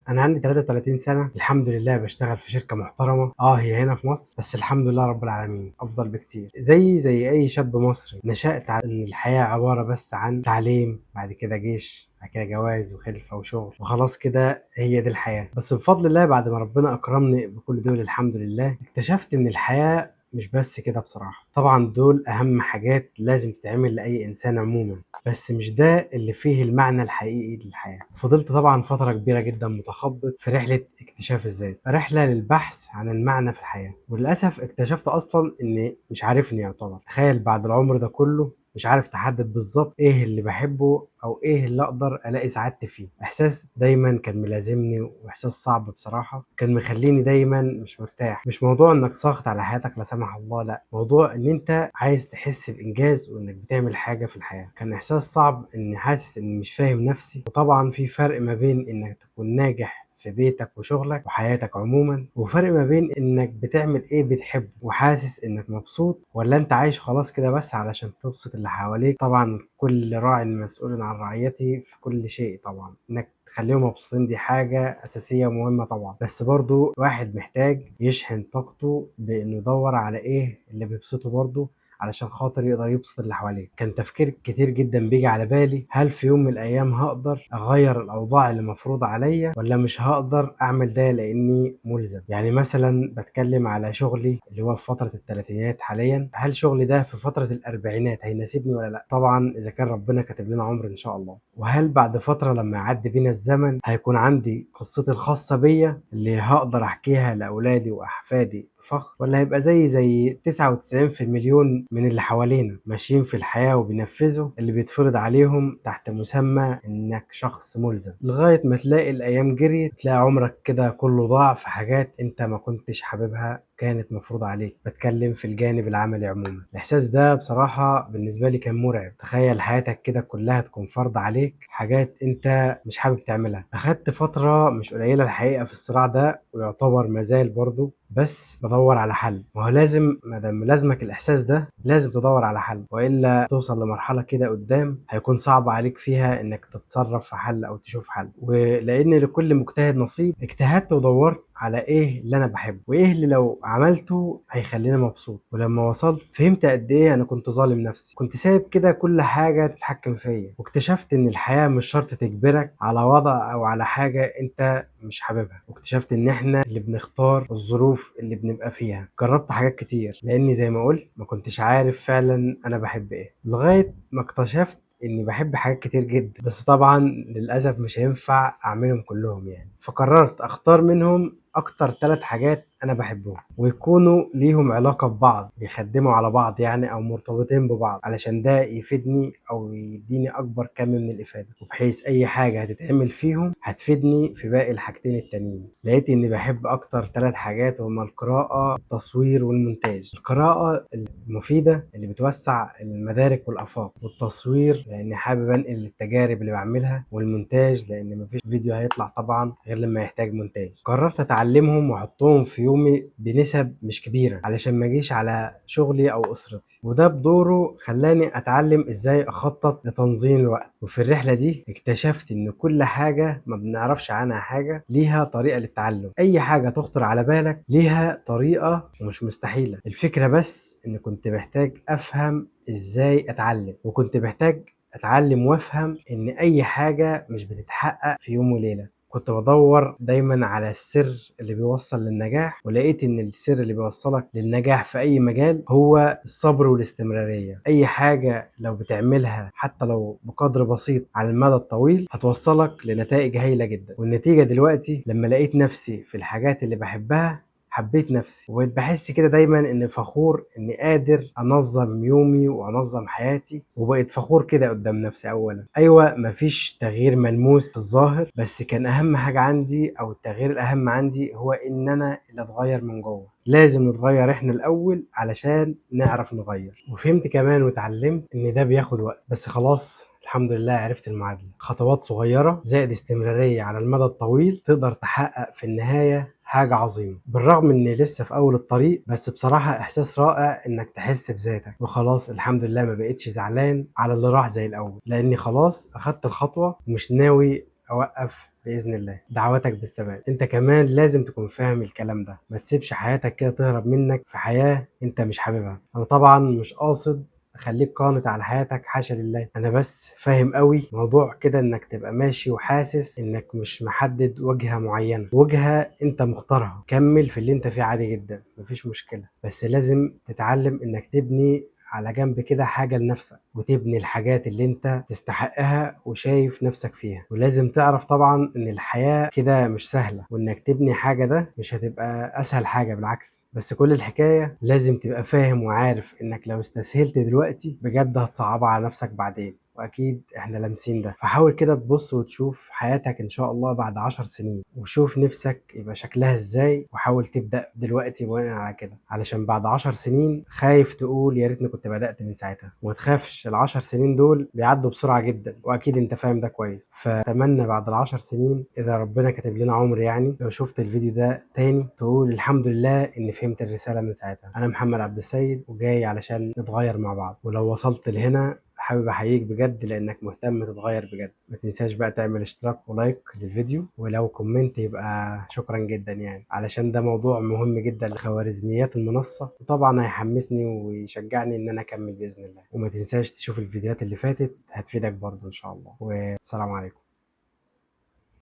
انا عندي 33 سنة، الحمد لله بشتغل في شركة محترمه، هي هنا في مصر، بس الحمد لله رب العالمين افضل بكتير. زي اي شاب مصري نشأت على ان الحياة عبارة بس عن تعليم، بعد كده جيش، بعد كده جواز وخلفه وشغل، وخلاص كده هي دي الحياة. بس بفضل الله بعد ما ربنا اكرمني بكل دول الحمد لله، اكتشفت ان الحياة مش بس كده بصراحة. طبعا دول أهم حاجات لازم تتعمل لأي إنسان عموما، بس مش ده اللي فيه المعنى الحقيقي للحياة. فضلت طبعا فترة كبيرة جدا متخبط في رحلة اكتشاف الذات، رحلة للبحث عن المعنى في الحياة، وللأسف اكتشفت أصلا إني مش عارفني يعتبر. تخيل بعد العمر ده كله مش عارف تحدد بالظبط ايه اللي بحبه او ايه اللي اقدر الاقي سعادتي فيه. احساس دايما كان ملازمني، واحساس صعب بصراحة، كان مخليني دايما مش مرتاح. مش موضوع انك ساخط على حياتك لا سمح الله، لا، موضوع ان انت عايز تحس بانجاز وانك بتعمل حاجة في الحياة. كان احساس صعب اني حاسس اني مش فاهم نفسي. وطبعا في فرق ما بين انك تكون ناجح في بيتك وشغلك وحياتك عموما، وفرق ما بين انك بتعمل ايه بتحبه وحاسس انك مبسوط، ولا انت عايش خلاص كده بس علشان تبسط اللي حواليك. طبعا كل راع مسؤول عن رعيته في كل شيء، طبعا انك تخليهم مبسوطين دي حاجة أساسية ومهمة طبعا، بس برضو الواحد محتاج يشحن طاقته بإنه يدور على إيه اللي بيبسطه برضو علشان خاطر يقدر يبسط اللي حواليه. كان تفكير كتير جدا بيجي على بالي، هل في يوم من الايام هقدر اغير الاوضاع اللي مفروض عليا ولا مش هقدر اعمل ده لاني ملزم؟ يعني مثلا بتكلم على شغلي اللي هو في فترة الثلاثينات حاليا، هل شغلي ده في فترة الاربعينات هيناسبني ولا لا؟ طبعا اذا كان ربنا كاتب لنا عمر ان شاء الله. وهل بعد فترة لما يعدي بينا الزمن هيكون عندي قصتي الخاصة بيا اللي هقدر احكيها لاولادي واحفادي بفخر، ولا هيبقى زي 99 مليون من اللي حوالينا ماشيين في الحياة وبينفذوا اللي بيتفرض عليهم تحت مسمى انك شخص ملزم، لغاية ما تلاقي الايام جريت، تلاقي عمرك كده كله ضاع في حاجات انت ما كنتش حاببها كانت مفروض عليك. بتكلم في الجانب العملي عموما. الاحساس ده بصراحة بالنسبة لي كان مرعب. تخيل حياتك كده كلها تكون فرض عليك حاجات انت مش حابب تعملها. اخدت فترة مش قليلة الحقيقة في الصراع ده، ويعتبر مازال برضو، بس بدور على حل. ما هو لازم، ما دام لازمك الاحساس ده لازم تدور على حل، والا توصل لمرحلة كده قدام هيكون صعب عليك فيها انك تتصرف في حل او تشوف حل. ولان لكل مجتهد نصيب، اجتهدت ودورت على ايه اللي انا بحبه وايه اللي لو عملته هيخليني مبسوط. ولما وصلت فهمت قد ايه انا كنت ظالم نفسي، كنت سايب كده كل حاجة تتحكم فيا. واكتشفت ان الحياة مش شرط تجبرك على وضع او على حاجة انت مش حاببها. واكتشفت ان احنا اللي بنختار الظروف اللي بنبقى فيها. جربت حاجات كتير لاني زي ما قلت ما كنتش عارف فعلا انا بحب ايه، لغاية ما اكتشفت اني بحب حاجات كتير جدا، بس طبعا للاسف مش هينفع اعملهم كلهم يعني. فقررت اختار منهم اكتر 3 حاجات انا بحبهم ويكونوا ليهم علاقة ببعض، بيخدموا على بعض يعني، او مرتبطين ببعض، علشان ده يفيدني او يديني اكبر كم من الافادة، وبحيث اي حاجة هتتعمل فيهم هتفيدني في باقي الحاجتين التانيين. لقيت اني بحب اكتر 3 حاجات، وهما القراءة، التصوير، والمونتاج. القراءة المفيدة اللي بتوسع المدارك والافاق، والتصوير لاني حابب انقل التجارب اللي بعملها، والمونتاج لان مفيش فيديو هيطلع طبعا غير لما يحتاج مونتاج. قررت اتعلمهم واحطهم في يومي بنسب مش كبيرة علشان ما اجيش على شغلي او اسرتي، وده بدوره خلاني اتعلم ازاي اخطط لتنظيم الوقت. وفي الرحلة دي اكتشفت ان كل حاجة ما بنعرفش عنها حاجة ليها طريقة للتعلم. اي حاجة تخطر على بالك ليها طريقة ومش مستحيلة. الفكرة بس ان كنت محتاج افهم ازاي اتعلم، وكنت محتاج اتعلم وافهم ان اي حاجة مش بتتحقق في يوم وليلة. كنت بدور دايما على السر اللي بيوصل للنجاح، ولقيت ان السر اللي بيوصلك للنجاح في اي مجال هو الصبر والاستمرارية. اي حاجة لو بتعملها حتى لو بقدر بسيط على المدى الطويل هتوصلك لنتائج هايلة جدا. والنتيجة دلوقتي لما لقيت نفسي في الحاجات اللي بحبها حبيت نفسي، وبقيت بحس كده دايما اني فخور اني قادر انظم يومي وانظم حياتي، وبقيت فخور كده قدام نفسي. اولا ايوه مفيش تغيير ملموس في الظاهر، بس كان اهم حاجة عندي او التغيير الاهم عندي هو ان انا اللي اتغير من جوه. لازم نتغير احنا الاول علشان نعرف نغير. وفهمت كمان وتعلمت ان ده بياخد وقت، بس خلاص الحمد لله عرفت المعادلة. خطوات صغيرة زائد استمرارية على المدى الطويل تقدر تحقق في النهاية حاجة عظيمة. بالرغم اني لسه في اول الطريق، بس بصراحة احساس رائع انك تحس بذاتك. وخلاص الحمد لله ما بقتش زعلان على اللي راح زي الاول، لاني خلاص اخدت الخطوة ومش ناوي اوقف باذن الله. دعواتك بالثبات. انت كمان لازم تكون فاهم الكلام ده، ما تسيبش حياتك كده تهرب منك في حياة انت مش حاببها. انا طبعا مش قاصد خليك قانت على حياتك، حاشا لله، انا بس فاهم قوي موضوع كده انك تبقى ماشي وحاسس انك مش محدد وجهة معينة، وجهة انت مختارها. كمل في اللي انت فيه عادي جدا، مفيش مشكلة، بس لازم تتعلم انك تبني على جنب كده حاجة لنفسك، وتبني الحاجات اللي انت تستحقها وشايف نفسك فيها. ولازم تعرف طبعا ان الحياة كده مش سهلة، وانك تبني حاجة ده مش هتبقى اسهل حاجة، بالعكس. بس كل الحكاية لازم تبقى فاهم وعارف انك لو استسهلت دلوقتي بجد هتصعبها على نفسك بعدين، واكيد احنا لامسين ده. فحاول كده تبص وتشوف حياتك ان شاء الله بعد 10 سنين، وشوف نفسك يبقى شكلها ازاي، وحاول تبدأ دلوقتي بناء على كده، علشان بعد 10 سنين خايف تقول يا ريتني كنت بدأت من ساعتها. وما تخافش، ال10 سنين دول بيعدوا بسرعة جدا، واكيد انت فاهم ده كويس. فاتمنى بعد ال10 سنين اذا ربنا كاتب لنا عمر، يعني لو شفت الفيديو ده تاني تقول الحمد لله اني فهمت الرسالة من ساعتها. انا محمد عبد السيد، وجاي علشان نتغير مع بعض. ولو وصلت لهنا حابب احييك بجد لانك مهتم تتغير بجد. ما تنساش بقى تعمل اشتراك و like للفيديو، ولو comment يبقى شكرا جدا، يعني علشان ده موضوع مهم جدا لخوارزميات المنصة، وطبعا هيحمسني ويشجعني ان انا اكمل باذن الله. وما تنساش تشوف الفيديوهات اللي فاتت، هتفيدك برضو ان شاء الله. والسلام عليكم.